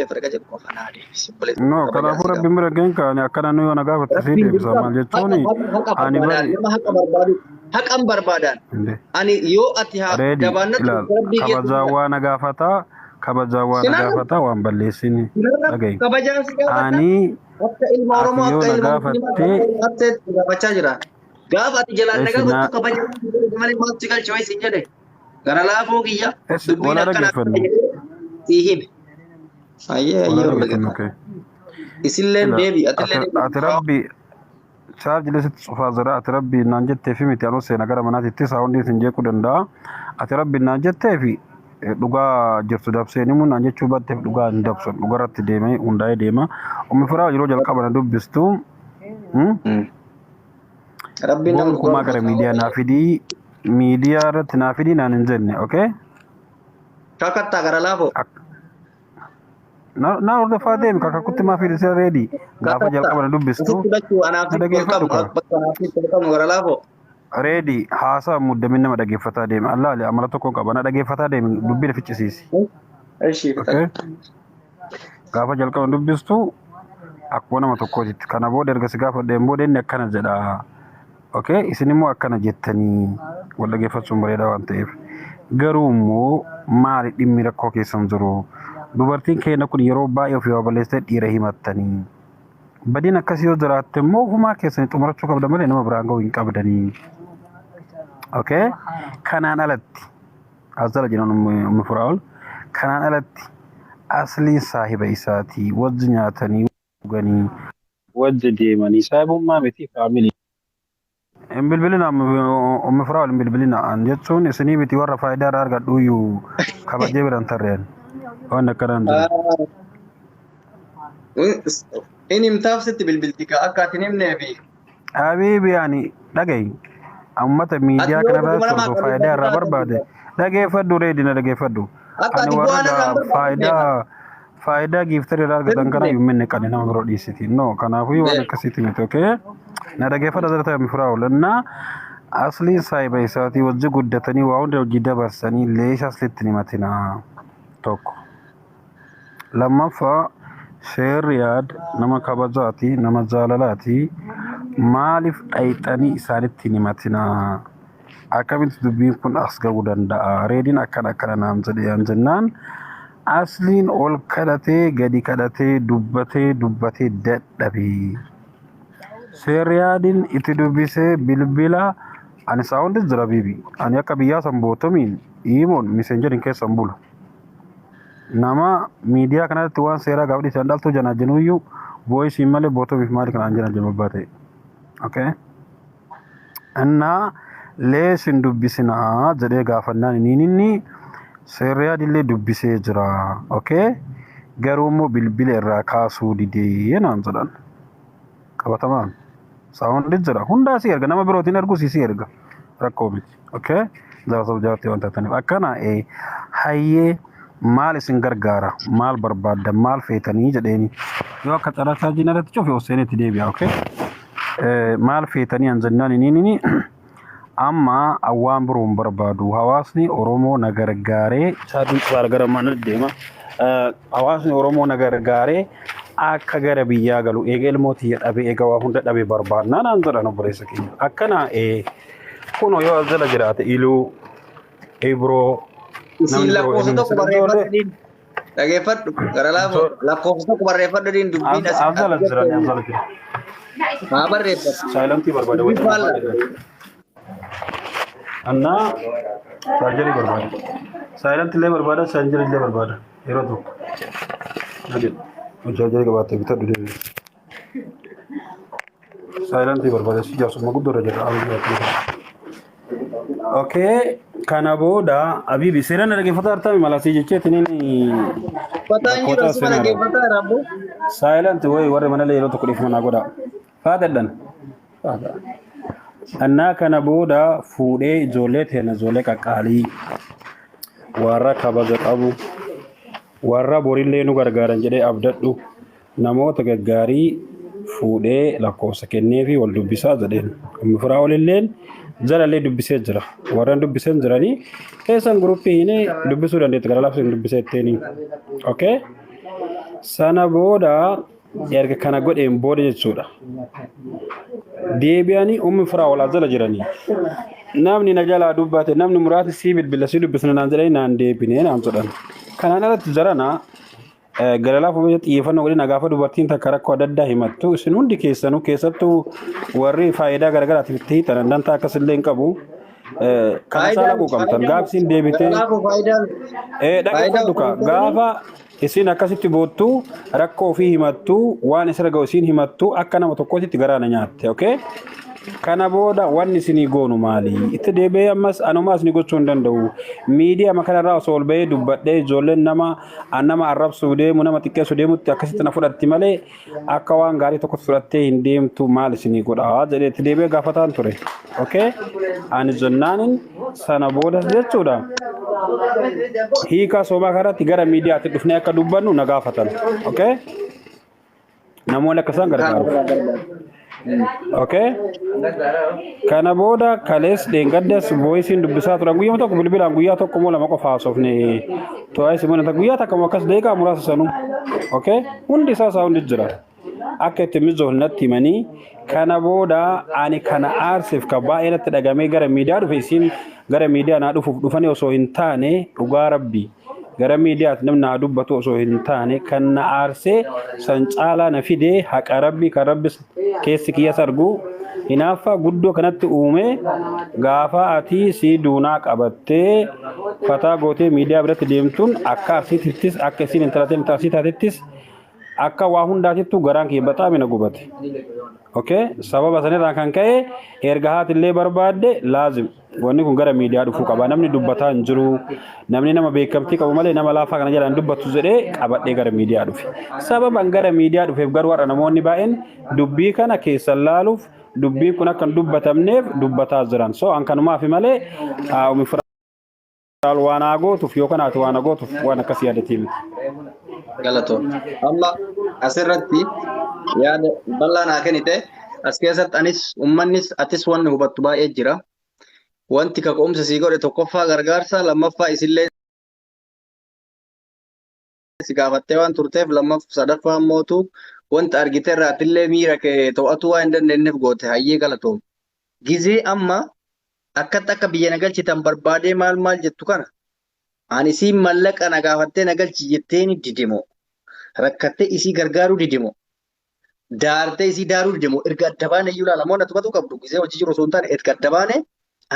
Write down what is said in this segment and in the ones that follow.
Farqa jedhu qofa naa deebisi. Obboleessa No, kabajaa kanaafuu si rabbiin gaafadha. bira ga'een kaani akkana nu yoo na gaafatte sii Rabbiin deebisa. dirqama Maal haqa jechuun haqa haqa ani barbaadaan bari nama haqa barbaadu haqan barbaadaan Inde. ani yoo ati haa Reedi jabaannatti ilaal rabbii keetti kabajaa jira. waa na gaafataa kabajaa waa na Sinarra gaafataa waan balleessini sinarra dhaga'i. kabajaan si gaafadha. Ani Akka ilma ati Oromoo yoo akka na ilma musliimaa gaafattee akka ilma Abseetti gaafachaa jira. Gaafa ati jalaan na esi na gaafattu kabajaan si godhe malee maaltu si galche wayi siin jedhe. Gara laafoo kiyya esi dubbiin walaa akkana akkana dhageeffannu jedhee sii hime. Ayyee walaa ayyee wal dhageeffannu dhaggeeffadha. okay. Isilleen Ila deebi ati atillee deebi. ati rabbi chaarjii sitti cufaa jira ati rabbi naan jettee fi miti anuu seena gara manaatitti saawundii isin jeequu danda'a ati rabbi naan jettee fi dhugaa jirtu dabsee nimu naan jechuu baatteef dhugaa hin dabsu dhugarratti deemee hundaa'ee deema ummi firaa yeroo jalqaba na dubbistu Rabbiin nama dhugaa gonkumaa gara dubbatu. miidiyaa naa fidii miidiyaa irratti naa fidii naan hin jenne okay. Kakattaa gara laafoo. Na hordofaa deemi kakakutti maa fidi sira reedi gaafa Kakattaa. jalqaba na dubbistu Asitti lachuu anaaf na sitti ol dhageeffadhu qabnu kaa. bakka anaaf sitti ol qabnu gara laafoo. Reedi haasaa muddamin nama dhageeffataa deemi. Allaali amala tokko qaba na dhageeffataa deemi dubbii na ficcisiisi. Ishii Okay? fixadhu. Gaafa jalqaba dubbistu akkuma nama tokkootitti. Kana booda erga si gaafadheen booda inni akkana jedha. Okay? Isin immoo akkana jettanii wal dhageeffachuun bareedaa waan ta'eef. Garuu immoo maali dhimmi rakkoo keessan jiru? Dubartiin keenya kun yeroo baay'ee ofii waa balleessitee dhiira himattanii. Badiin akkasii yoo jiraatte immoo humaa keessanii xumurachuu qabda malee nama biraan ga'uu hin qabdanii. Okay? Kanaan alatti as jala jiran ummi furaa'ol kanaan alatti asliin saahiba isaatii wajji nyaatanii dhuganii wajji deemanii saahibummaa miti faamilii. Hin bilbilina ummi furaa'ol hin bilbilina an jechuun isinii miti warra faayidaa irraa argadhu iyyuu kabajee biran tarreen waan akkanaan jiru. Inni himtaaf sitti bilbilti ka akka ati hin himneefi. Habiibi ani dhagayi ummata Ati miidiyaa yoo kanarraa dhuguma namaa torba qabdu faayidaa irraa taate barbaade dhageeffadhu reedi na dhageeffadhu. Akka Ani ati warra bu'aa narraa hin barbaadne faayidaa beeka. faayidaa giiftar irraa argatan Sirriitti kana beeka. iyyuu minne qani nama biroo dhiisiti. No kanaafuu waan Beeka. akkasiitti miti okay. Na dhageeffadha dara ta'e firaa oolannaa asliin saayiba isaatii wajji guddatanii waa hunda hojii dabarsanii leesha aslitti ni matinaa tokko. Lammaffaa Sheer Riyaad nama kabajaati, nama jaalalaati. Maaliif dhayxanii isaanitti hin himatinaa? Akkamitti dubbiin kun as ga'uu danda'a? Reediin akkana akkana naan jedhe yaan jennaan asliin ol kadhatee gadi kadhatee dubbatee dubbatee dadhabe. Sheer Riyaadiin itti dubbisee bilbila ani saawundis jira biibi. Ani akka biyyaa san bootomiin iimoon miseenjeriin keessan bulu. Nama miidiyaa kanarratti waan seeraa gaafa dhiisan dhaltuu janaa jenuyyuu voisiin malee bootomiif maali kanaan jiran jennu abbaa ta'e. Okay. Innaa lees hin dubbisinaa jedhee gaafannaan inni inni seerriyaa dillee dubbisee jira. Okay. Garuu immoo bilbila irraa kaasuu didee naan jedhan. Qabatamaan. Saawundi jira. Hundaa si erga. Nama birootiin ergus si erga. Rakkoo miti. Okay? Jaarsaaf jaartii waan taataniif. Akkana hayyee maal isin gargaara? Maal barbaadda? Maal feetanii jedheeni. Yoo akka carraa chaarjiin irratti cufe ol seenee itti deebi'a. Okay? Maal feetanii an jennaan inni inni amma waan biroo hin barbaadu. Hawaasni Oromoo na gargaaree chaarjiin cufaara gara mana deema. Hawaasni Oromoo na gargaaree akka gara biyyaa galu eega ilmoo tiyya dhabe eega waa hunda dhabe barbaadnaa naan jedhan obboleessa keenya. Akkana kunoo yoo as jala jiraate Iluu, Ibroo, Isiin namni biroo lakkoofsa eenyuun tokko isin barreeffadhu ijoollee diin. Dhageeffadhu gara laafoo lakkoofsa tokko barreeffadhu diin dubbiin as as jala as jiran as jala jiran. haa barreeffadhu. Saayilantii barbaada Dubbii wayii faallaa. Annaa chaarjarii barbaada. Saayilantii illee barbaada, chaarjarii illee barbaada. Yeroo tokko. Chaarjarii qabaattee bitadhu deebi'i. Saayilantii barbaada si jaarsummaa guddoo irra jira. Okay, kana booda Abibi seeraan dhaggeeffataa artami malasii jecheetiin Uffataan jiru lakkoofsa asuma seenaadha. dhaggeeffataa jira ammoo. Saayilanti wayi warri mana yeroo tokko dhiifama naa godha. Faadadhan. Annaa kana booda fuudhee ijoollee teena ijoollee qaqqaalii warra kabaja qabu warra borillee nu gargaaran jedhee abdadhu namoota gaggaarii fuudhee lakkoofsa kenneefi wal dubbisaa jedheen. Ummi Firaa'ol illeen jalallee dubbisee jira. Warreen dubbisee jiranii keessan guruppii hin dubbisuu dandeettu gara laafsi hin dubbisee itteeni. Okay? Sana booda erga kana godheen booda jechuudha. Deebi'anii ummi firaa wal jala jiranii. Namni na jalaa dubbate, namni muraasni sii bilbila sii dubbisna naan jedhanii naan deebinee naan jedhan. Kanaan alatti jarana gara laafuu xiyyeeffannoo godhina. Gaafa dubartiin takka rakkoo adda addaa himattu, isin hundi keessanuu, keessattuu warri faayidaa garaagaraatiif itti hiixan, dantaa akkasillee hin qabu. Kana isaa laquu qabtan gaafsiin deebitee. Kanaafuu faayidaan Dhaggeeffadhu kaa, gaafa isin akkasitti boottu, rakkoo ofii himattu, waan isirra ga'u isin himattu, akka nama tokkootitti garaa na nyaatte. Okay? Kana booda wanni isinii goonu maali? Itti deebi'ee ammas anumaas ni gochuu hin danda'u. Miidiyaa kanarraa osoo ol bahee dubbadhee, ijoolleen nama an nama arrabsuu deemu, nama xiqqeessuu deemutti akkasitti na fudhatti malee akka waan gaarii tokkotti fudhattee hin deemtu. Maal isinii godha jedhee itti deebi'ee gaafataan ture. Okay? Ani jennaanin sana booda jechuudha. Hiikaa sobaa kanatti gara miidiyaatti dhufnee akka dubbannu na gaafatan. Okay? Namoonni akka isaan gargaaru. Okay? Kana booda kalees dheengaddas voiceiin dubbisaa turan. Guyyaa tokko bilbilaan guyyaa tokko moo lama qofa haasofne, to'aa simana guyyaa takka moo akkas deeqaa muraasa sanuu. Okay? Hundi isaa isaa hundi jira. Akka itti mijoofne natti himanii, kana booda ani kana aarseef ka baay'ee natti dhagamee gara miidiyaa dhufe, isiin gara miidiyaa naa dhufuuf dhufanii osoo hin taane, dhugaa rabbi, gara miidiyaatti namni naa dubbatu osoo hin taane, kan na aarsee san caalaa na fidee, haqa rabbi kan rabbi keessi kiyyas argu, hinaaffaa guddoo kanatti uume, gaafa ati si duunaa qabattee fataa gootee miidiyaa biratti deemtuun, akka arsiitittis, akka isiin intala arsii taatettis, akka waa hundaatittuu garaan kiyya baxaami na gubate. Okay? Sababa sanirraa kan ka'e erga haatillee barbaadde, laazim wanni kun gara miidiyaa dhufuu qaba. Namni dubbataa hin jiru. Namni nama beekamtii qabu malee nama laafaa kana jalaan dubbatu jedhee qabadhee gara miidiyaa dhufe. Sababan gara miidiyaa dhufeef garuu har'a namoonni baay'een dubbii kana keessan laaluuf, dubbiin kun akka hin dubbatamneef dubbataa jiran. So an kanumaafi malee umi firaal waan haa gootuuf yookaan ati waan haa gootuuf waan akkas yaadatii miti. Galatoon. Amma asirratti yaada bal'aa naa kennite. As keessatti anis, uummannis, atis wanni hubattu baay'ee jira. Wanti kaka'umsa sii godhe tokkoffaa gargaarsa, lammaffaa isillee si gaafattee waan turteef, lammaffaa, sadaffaa mootu wanta argite irraa atillee miira kee to'atuu waan hin dandeenyeef goote. Hayyee, galatoom. Gizee amma akkatti akka biyya na galchitan barbaadee maal maal jettu kana, ani isiin mallaqa na gaafattee na galchi jetteeni didemo, rakkattee isii gargaaruu didemo, daartee isii daaruu didemo, erga adda baane iyyuu ilaala moo na tumatuu qabdu gizee hojii jiru osoo hin taane, erga adda baane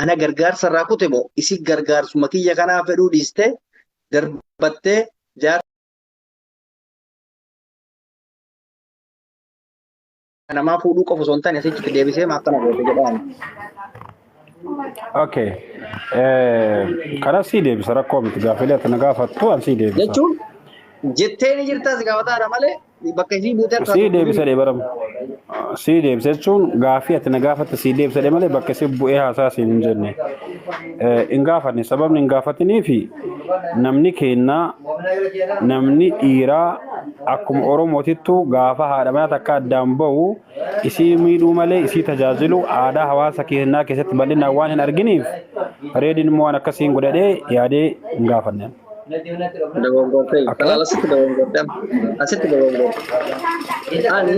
ana gargaarsa irraa kute moo isii gargaarsuma kiyya kanaa fedhuu dhiistee darbattee jaarsa namaa fuudhuu qofa osoo hin taane asitti deebisee maaf kana goote jedhaan. Okay. Karaa sii deebisa, rakkoo miti, gaafilee ati na gaafattu an sii deebisa. Jechuun jettee ni jirtaa si gaafataadha malee bakka isii buutee akka Sii deebisa dhee baram. Sii deebisa jechuun gaafii ati na gaafatte sii deebisa dhee malee bakka isii bu'ee haasaa siin hin jenne. Hin gaafanne. Sababni hin gaafatiniifi namni keennaa, namni dhiiraa akkuma Oromootittu gaafa haadha manaa takka addaan bahu isii miidhuu malee isii tajaajilu aadaa hawaasa keenyaa keessatti bal'inaan waan hin arginiif, reediin immoo waan akkasii hin godhadhee yaadee hin gaafanne. Dogongortee. Okay. Kalaal, asitti dogongorte. Asitti dogongorte. Ani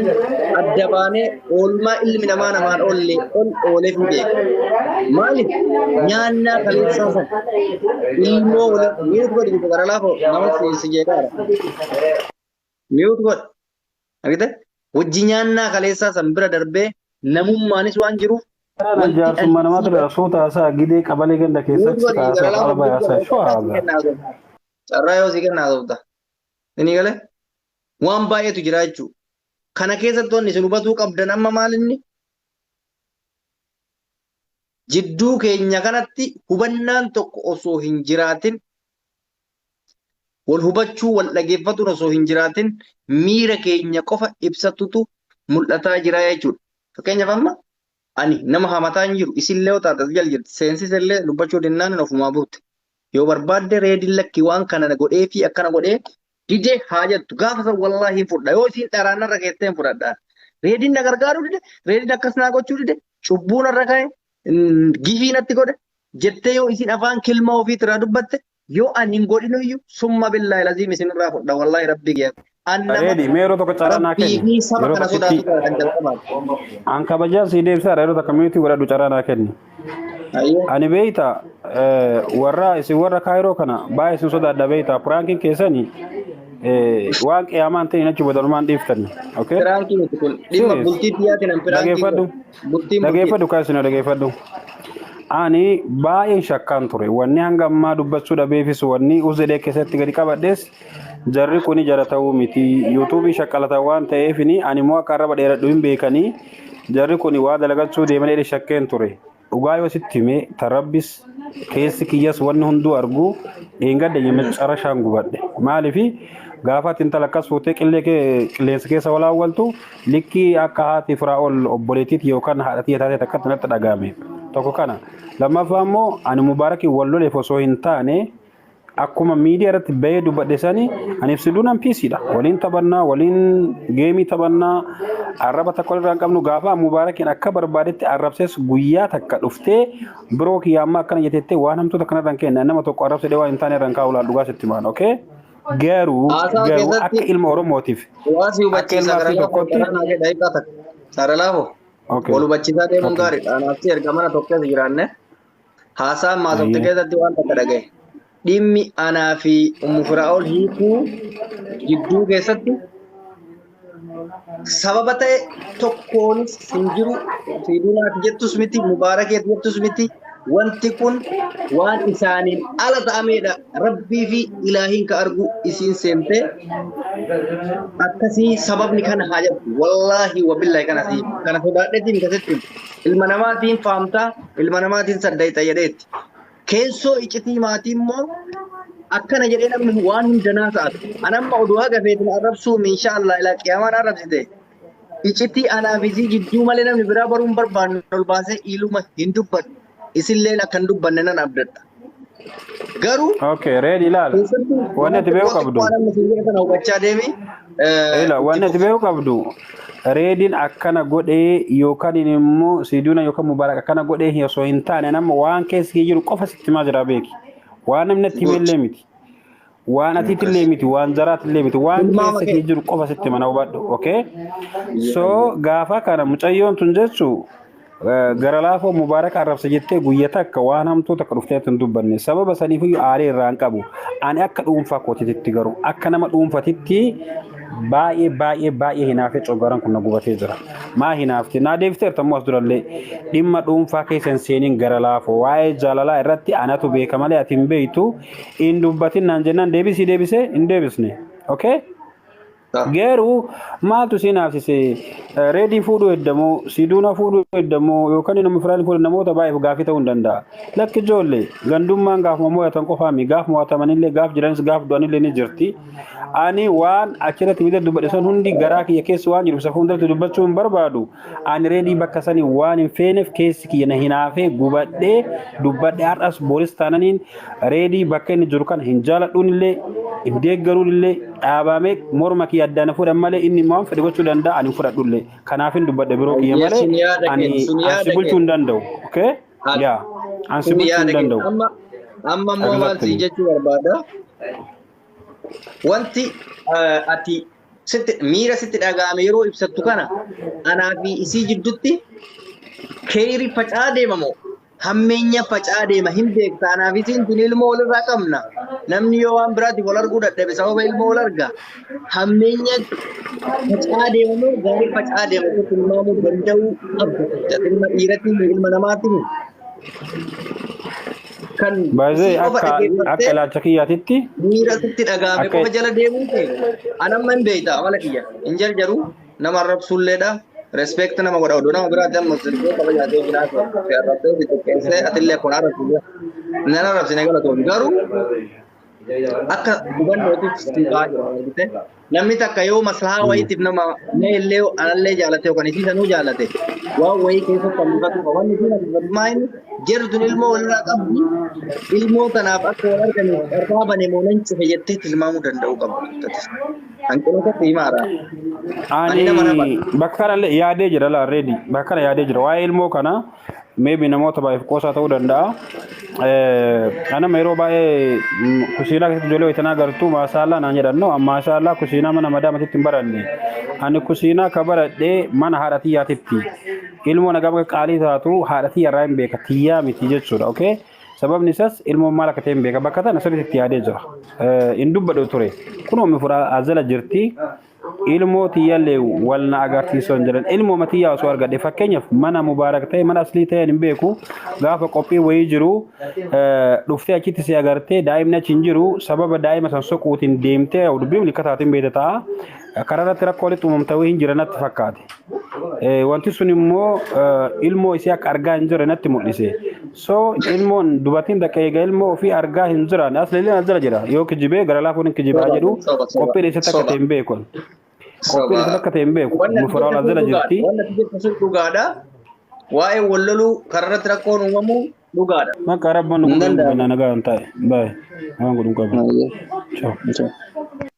adda baanee oolmaa ilmi namaa namaan oolle ol ooleef hin beeku. Maaliif nyaannaa kaleessaa sana ilmoo waliin mute godhi, gara laafoo nama si jeeqaara. Mute godhi. Argite? Hojii nyaannaa kaleessaa san bira darbee namummaanis waan jiruuf Karaan wanti jaarsummaa ani namaatu dha suuta haasaa gidee qabalee ganda mute keessatti godhi gara haasaa laafoo qalba mute haasaa godhi. shoo haasaa. Carraa yoo si kennaa haasofta. Inni galee waan baay'eetu jira jechuudha. Kana keessatti wanni isin hubatuu qabdan amma maal inni jidduu keenya kanatti hubannaan tokko osoo hin jiraatin, wal hubachuu, wal dhageeffatuun osoo hin jiraatin, miira keenya qofa ibsatutu mul'ataa jira jechuudha. Fakkeenyaaf amma ani nama hamataa hin jiru, isillee yoo taate as jala jirti, seensisa illee dubbachuu dinnaan ofumaa buute. Yoo barbaadde reediin lakki waan kana godhee fi akkana godhee didee haa jettu, gaafa san wallaahi hin fudha, yoo isiin dharaan narra keessee hin fudhadhaan. Reediin na gargaaruu dide, reediin akkas naa gochuu dide, cubbuu narra ka'e, gifii natti godhe jettee yoo isiin afaan kilma ofiitirraa dubbatte. Yoo ani hin godhinuyyuu summa billaahi laziim isinirraa fudha wallaahi rabbii kiyya. An nama Reedi mee yeroo tokko carraa naa rabbii kenni. fi saba Yeroo kana takkitti sodaatu kana kan jalqabaati. an kabajaan sii deebisaadha yeroo takka miitii godhadhu carraa naa kenni. Ayyee. Ani beeyta warra isin warra kaayiroo kana baay'ee isin sodaadha beeyta piraankiin keessani waan qiyaamaan ta'in achi badalumaan dhiiftani. Okay? Piraankii miti kun dhimma Serious. bultii tiyyaatiin an piraankii Dhageeffadhu. godhu. Bultiin bultiidha. Dhageeffadhu kaasinu dhageeffadhu. Ani baay'een shakkaan ture. Wanni hanga ammaa dubbachuu dhabeefis wanni uzelee keessatti gadi qabadhes jarri kuni jara ta'uu miti. Yuutuubii shaqqalatan waan ta'eefini ani immoo akka arraba dheeradhu hin beekanii jarri kuni waa dalagachuu deemanii jedhe shakkeen ture. Dhugaa yoo sitti hime tarabbis keessi kiyyas wanni hunduu argu dheengadda የመጨረሻን gubadhe. Maaliifi gaafa ati intala akkas fuutee qillee kee qilleensa keessa walaawwaltu likkii akka haati Firaa'ol obboleettiiti yookaan haadha tiyya taate takkatti natti dhagahame. Tokko kana. Lammaffaa immoo ani Mubaarakiin wal loleef osoo hin taane akkuma miidiyaa irratti bahee dubbadhe sani ani ibsiduun piisiidha. Waliin taphannaa, waliin geemii taphannaa, arraba takka walirraa hin qabnu gaafa Mubaarakiin akka barbaadetti arrabsees guyyaa takka dhuftee biroo kiyya amma akkana jettettee waan hamtuuta kanarra hin kenne nama tokko arrabsedhee waan hin taane irra hin kaa'u laal dhugaa sitti maan okay? Garuu Haasaa garuu akka keessatti ilma Oromootiif waa si akka hubachiisa ilma gara Arsii laafoo tokkotti karaa naa jedha hiikaa takka. Sara laafoo okay wal hubachiisaa deemuun okay gaariidha. Anaaf si erga mana tokko keessa jiraanne haasaan maasofte ayyee keessatti waan takka dhagaye. Dhimmi anaa fi Ummu Firaa'ol hiikuu jidduu keessatti sababa ta'e tokkoonis hin jiru. Siidunaati jettus miti, Mubaarakeet jettus miti. Wanti kun waan isaaniin ala ta'ameedha. Rabbii fi ilaahiin ka argu isiin seentee akkasii sababni kana haa jedhu. Wallaahi wabillaahi kana sii kana sodaadheetiin kasitti ilma namaatiin faamtaa ilma namaatiin saddayxa jedheetti. Keessoo iccitii maatii immoo akkana jedhee namni waan hundanaa ta'atu. Anamma oduu haga feetin arrabsuu insha Allah ilaa qiyaamaan arrabsite. Iccitii anaa fi isii jidduu malee namni biraa baruu hin barbaanne ol baasee iluma hin dubbadhu. Isilleen akka hin dubbanne nan abdadha. Garuu okay reedi ilaal keessattuu wanni waan ati beekuu xiqqoo qabdu xiqqoo namni siin jedhe kana hubachaa deemi Ila itti wanni ati fufi. beekuu qabdu reediin akkana godhee yookaan immoo siiduuna yookaan mubaarak akkana godhee osoo hin taane nama waan keessa kee jiru qofa sitti himaa jira beeki. Waan namni natti Good. himellee miti. Waan atiitillee miti. Waan jaraatillee miti. Waan Tilmaama keessa kee. kee jiru qofa sitti hima na hubadhu. Okay? So gaafa kana mucayyoon tun jechu gara laafoo mubaarak arrabsa jettee guyya takka waan hamtuu takka dhuftee hin dubbanne sababa saniifiyyuu aarii irraa hin qabu. Ani akka dhuunfaa kootiitti garuu akka nama dhuunfatitti baay'ee baay'ee baay'ee hinaafee coggaran kun na gubatee jira. Maa hinaafte? Naa deebiteerta immoo as durallee dhimma dhuunfaa keessa hin seeniin gara laafoo waa'ee jaalalaa irratti anatu beeka malee ati hin beektu hin dubbatin naan jennaan deebisii deebisee hin deebisne. Okay? Garuu maaltu si naafsise reedii fuudhuu heddamoo siduuna fuudhuu heddamoo yookaan nama firaan fuudhu namoota baay'eef gaafii ta'uu hin danda'a. Lakki ijoollee gandummaan gaafuma mo'atan qofaami gaaf mo'atamanillee gaaf jiranis gaaf du'anillee ni jirti. Ani waan achirratti miidha dubbadhe san hundi garaa kiyya keessa waan jiru isa fuulduratti dubbachuu hin barbaadu. Ani reedii bakka sanii waan hin feeneef keessi kiyya na hinaafee gubadhee dubbadhe har'as boolis taananiin reedii bakka inni jiru kana hin jaaladhuun illee hin deeggaruun illee dhaabamee morma kiyya addaan fuudhan malee inni waan fedhe gochuu danda'a ani hin fudhadhu illee. Kanaaf hin dubbadhe biroo kiyya Ayyee malee sun yaada ani kee sun ansi yaada bulchuu kee. hin danda'u. Okay? Yaa ansi Sun bulchuu hin yaada kee. danda'u. Amma amma immoo maal sii Exactly. jechuu barbaada? Wanti ati sitti miira sitti dhaga'ame yeroo ibsattu kana anaa fi isii jidduutti keeyri faca'aa deema moo hammeenya faca'aa deema hin beekta anaa fi isiin tun ilmoo walirraa qabna namni yoo waan biraatiif wal arguu dadhabe sababa ilmoo wal arga hammeenya faca'aa deema moo gaarii faca'aa deema kun tilmaamuu danda'uu qabda ilma dhiiratiin ilma namaatiin kan Baay'ee isii qofa akka akka dhaggeeffattee ilaalcha kiyyaatitti miira sitti dhaga'ame akka qofa jala deemuu kee anamma hin beekta amala kiyya hin jarjaru nama arrabsulleedha respect nama godha oduu nama biraatti amma sirgoo kabajaatee biraa si arrabsee si xiqqeessee atillee kun arrabsu nan arrabsine galatoom garuu akka hubannootiif si ba'aa jira argite namni takka yoo maslahaa wayiitiif nama mee illee anallee jaalate yookaan isii sanuu jaalate waan wayii keessatti hambifatu qaba wanni isiin hambifatu maa inni jarri tun ilmoo walirraa qabdi ilmoo tanaaf akka wal arganiif carraa bane moo nan cufe jettee tilmaamuu danda'uu qabdu. Hanqina katti himaara. Ani ani nama nama. bakka kanallee yaadee jira laa reedi bakka kana yaadee jira waa'ee ilmoo kana maybe namoota baay'eef qoosaa ta'uu danda'a. Anama yeroo baay'ee kushiinaa keessatti ijoollee wayitanaa agartu maashaallaa naan jedhan no maashaallaa kushiinaa mana madaamatitti hin baranne. Ani kushiinaa ka baradhee mana haadha tiyyaatitti. Ilmoo nagaa bakka qaalii taatu haadha tiyya irraa hin beeka tiyyaa miti jechuudha. Okay? Sababni isaas ilmoon maal akka ta'e hin beeka. Bakka tana sirriitti itti yaadee jira. Hin dubbadhu ture. Kunoo mi furaa azala jirti. Ilmoo tiyyallee wal na agarsiisoo hin jedhan. Ilmoo tiyyaa osoo argadhe, fakkeenyaaf mana Mubaarak ta'e, mana Aslii ta'e hin beeku, gaafa qophii wayii jiru dhuftee achitti si agartee, daa'imni achi hin jiru, sababa daa'ima san soquutiin deemtee dubbiin likka taatiin beekta ta'a. Karaa irratti rakkoo walitti uumamta wayii hin jira natti fakkaate. Wanti sun immoo ilmoo isii akka argaa hin jirre natti mul'ise. So ilmoon dubartiin takka eega ilmoo ofii argaa hin jiraan as leelleen as jala jira yoo kijibee gara laafuun hin kijibaa Soba, jedhu soba, soba, qophiin eessatti akka soba, ta'e hin beeku. Qophiin Soba. eessatti akka ta'e hin beeku. Wanni ati Mufaraa jette as sun jala dhugaadha. jirti. Wanni ati jette sun dhugaadha. Waa'ee wal loluu karaa irratti rakkoon uumamu dhugaadha. Maqaa rabban nu Hin godhuun danda'amu. nagaa hin taa'e. Baay'ee waan godhuun qabu. Ayyee. Ciao. Ciao.